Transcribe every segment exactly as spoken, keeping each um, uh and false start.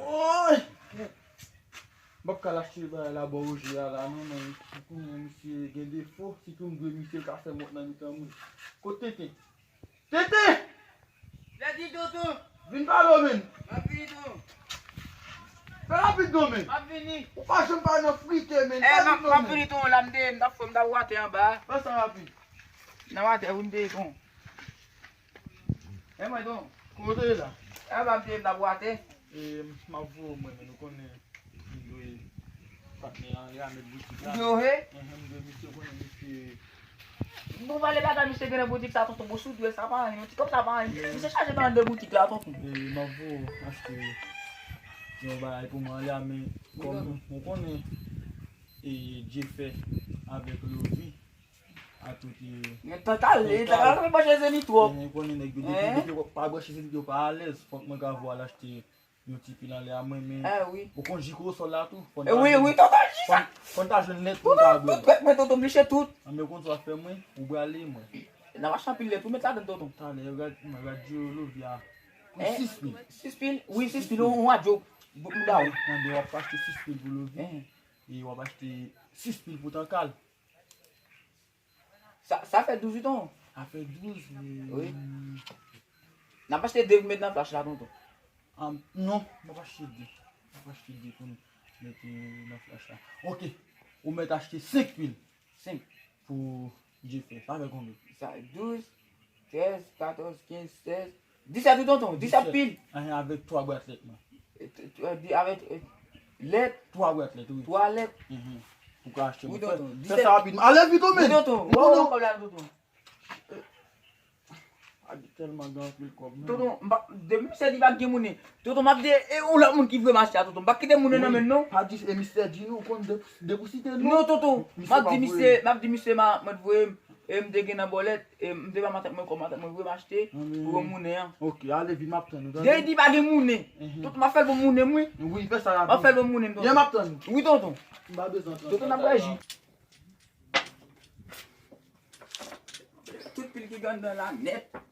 Oy! M p ap ka al achte bagay la bò Woje a la, non, men. Ou konnen misye gen defo, sitou m dwe misye, l ka fè m wont nan mitan moun. Kot Tenten? Tenten! Lè di tonton. Vin pale w, men. M ap vini, tonton. Fè rapid, non, men. M ap vini. Ou pa janm pa nan frite, men. Eh, m ap, m ap vini, tonton, la, m te, m t ap fè, m t ap wate anba. Fè sa rapid. Nan wate, wi, m te, tonton. E mwen, tonton. Kòman w te ye la? Anba, m te, m t ap wate. E, m ap voye w mwen, men nou konnen. M dwe patnè an, li a met boutik la. Yo, he? Enhen, m dwe misye, konnen misye. Bon, pale bagay misye gen nan boutik sa, tonton, bon, sou dwe sa pa anyen, yon ti kòb sa pa anyen. Misye chaje nan de boutik la, tonton. E, m ap voye achte yon bagay pou mwen la, men kòm ou konnen, e, Djefè avèk Lovi, a tout, e, men tan kale, tan kale, mwen pa chèze li twòp. E, konnen nèg yo depi, depi yo pa branche, se yo pa alèz, fòk mwen ka voye al achte yon ti pil anlè a mwen, men. Eh, wi. Ou konn ji kòsòl la tou? Fò n ta jwenn, wi, tonton, ji sa. Fò n ta jwenn lèt pou n ka bwè. Tout lèt mwen, tonton, m liche tout. Anben, ou konn sa w ap fè mwen, ou prale mwen. N ap achte anpil lèt, ou met ladann, tonton. Talè, yo gad, mwen gad di yo Lovi a. Pou sis pil. Sis pil? Wi, sis pil, yon radyo. Bouda, wi. Anben, w ap achte sis pil pou Lovi. E w ap achte sis pil pou Tankal. Sa, sa fè douz, wi, tonton. Sa fè douz, wi. N ap achte de pou met nan flach la, tonton. Ah, non, m ap achte de. M ap achte de pou n met, eh, nan flach la. Ok. Ou mèt achte senk pil. Senk. Pou Djefè. Sa fè konbyen? Sa, douz, trèz, katòz, kenz, sèz, disèt, wi, tonton. Disèt pil. Enhen, avèk twa bwat lèt, mwen. E, t-, t-, e, di-, avèk, e, lèt. Twa bwat lèt, wi. Twa lèt. Mhm. Ou ka achte, wi, tonton. Fè sa rapidman. Ale vit, wi, men. Wi, tonton. Ou konnen. Kòb la, tonton. A, li tèlman gen anpil kòb, men. Tonton, m pa, depi misye di pa gen monnen. Tonton, m ap di, e, yon lòt moun ki voye m achte a, tonton. M pa kite monnen nan men l, non. Pa di, e, misye di nou, ou konn de-, deposite nou. Non, tonton. M ap di misye, m ap di misye, ma, mwen voye m, e, m te gen nan bòlèt, e, m te ba matant mwen kòb, matant mwen voye m achte, pou yon monnen an. Ok, ale vit, m ap tann ou, tande? Depi di pa gen monnen. Tonton, m ap fè l pou monnen m, wi. Wi, fè sa rapid. M ap fè l pou monnen m, tonton. Byen, m ap tann ou. Wi, tonton. M pa bezwen tann. Tonton, n ap wè ji. Tout pil ki gen anndan la nèt.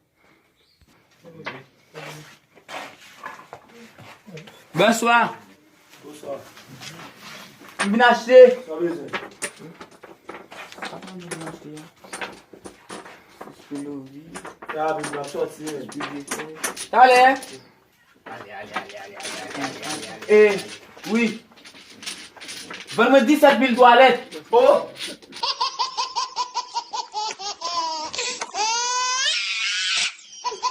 Bonswa. Bonswa. M vin achte. Sa w bezwen? Sa pa m vin achte a. Sis pil Lovi. Sa rapid, m ap sòti, men. Talè. Ale, ale, ale, ale, ale, ale, ale, ale, ale. E, wi. Vann mwen disèt pil twalèt. Oh!